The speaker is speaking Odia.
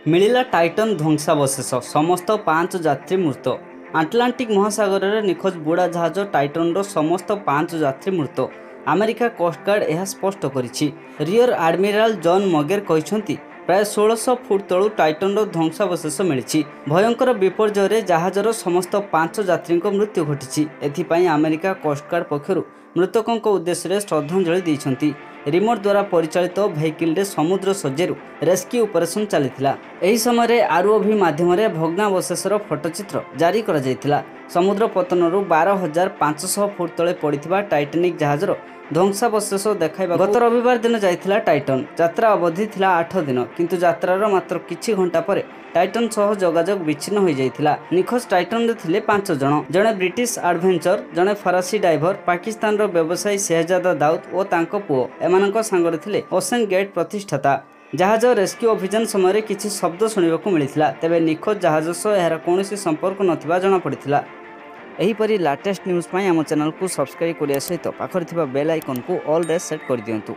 ମିଳିଲା ଟାଇଟନ୍ ଧ୍ୱଂସାବଶେଷ, ସମସ୍ତ 5 ଯାତ୍ରୀ ମୃତ। ଆଟଲାଣ୍ଟିକ୍ ମହାସାଗରରେ ନିଖୋଜ ବୁଡ଼ାଜାହାଜ ଟାଇଟନ୍ର ସମସ୍ତ 5 ଯାତ୍ରୀ ମୃତ। ଆମେରିକା କୋଷ୍ଟଗାର୍ଡ ଏହା ସ୍ପଷ୍ଟ କରିଛି। ରିୟର ଆଡମିରାଲ ଜନ୍ ମଗେର କହିଛନ୍ତି, ପ୍ରାୟ 1600 ଫୁଟ ତଳୁ ଟାଇଟନ୍ର ଧ୍ୱଂସାବଶେଷ ମିଳିଛି। ଭୟଙ୍କର ବିପର୍ଯ୍ୟୟରେ ଜାହାଜର ସମସ୍ତ 5 ଯାତ୍ରୀଙ୍କ ମୃତ୍ୟୁ ଘଟିଛି। ଏଥିପାଇଁ ଆମେରିକା କୋଷ୍ଟଗାର୍ଡ ପକ୍ଷରୁ ମୃତକଙ୍କ ଉଦ୍ଦେଶ୍ୟରେ ଶ୍ରଦ୍ଧାଞ୍ଜଳି ଦେଇଛନ୍ତି। ରିମୋଟ୍ ଦ୍ୱାରା ପରିଚାଳିତ ଭେହିକିଲରେ ସମୁଦ୍ର ଶଯ୍ୟାରୁ ରେସ୍କ୍ୟୁ ଅପରେସନ୍ ଚାଲିଥିଲା। ଏହି ସମୟରେ ଆରଓଭି ମାଧ୍ୟମରେ ଭଗ୍ନାବଶେଷର ଫଟୋଚିତ୍ର ଜାରି କରାଯାଇଥିଲା। ସମୁଦ୍ର ପତନରୁ 12,500 ଫୁଟ ତଳେ ପଡ଼ିଥିବା ଟାଇଟାନିକ୍ ଜାହାଜର ଧ୍ୱଂସାବଶେଷ ଦେଖାଇବା ଗତ ରବିବାର ଦିନ ଯାଇଥିଲା ଟାଇଟନ୍। ଯାତ୍ରା ଅବଧି ଥିଲା 8 ଦିନ, କିନ୍ତୁ ଯାତ୍ରାର ମାତ୍ର କିଛି ଘଣ୍ଟା ପରେ ଟାଇଟନ୍ ସହ ଯୋଗାଯୋଗ ବିଚ୍ଛିନ୍ନ ହୋଇଯାଇଥିଲା। ନିଖୋଜ ଟାଇଟନ୍ରେ ଥିଲେ 5 ଜଣ। ଜଣେ ବ୍ରିଟିଶ ଆଡଭେଞ୍ଚର, ଜଣେ ଫରାସୀ ଡାଇଭର, ପାକିସ୍ତାନର ବ୍ୟବସାୟୀ ଶେହଜାଦା ଦାଉଦ ଓ ତାଙ୍କ ପୁଅ। ଏମାନଙ୍କ ସାଙ୍ଗରେ ଥିଲେ ଓସେନ୍ ଗେଟ୍ ପ୍ରତିଷ୍ଠାତା। ଜାହାଜ ରେସ୍କ୍ୟୁ ଅଭିଯାନ ସମୟରେ କିଛି ଶବ୍ଦ ଶୁଣିବାକୁ ମିଳିଥିଲା। ତେବେ ନିଖୋଜ ଜାହାଜ ସହ ଏହାର କୌଣସି ସମ୍ପର୍କ ନଥିବା ଜଣାପଡ଼ିଥିଲା। ଏହିପରି ଲାଟେଷ୍ଟ ନ୍ୟୁଜ୍ ପାଇଁ ଆମ ଚ୍ୟାନେଲକୁ ସବସ୍କ୍ରାଇବ୍ କରିବା ସହିତ ପାଖରେ ଥିବା ବେଲ୍ ଆଇକନ୍କୁ ଅଲ୍ରେ ସେଟ୍ କରିଦିଅନ୍ତୁ।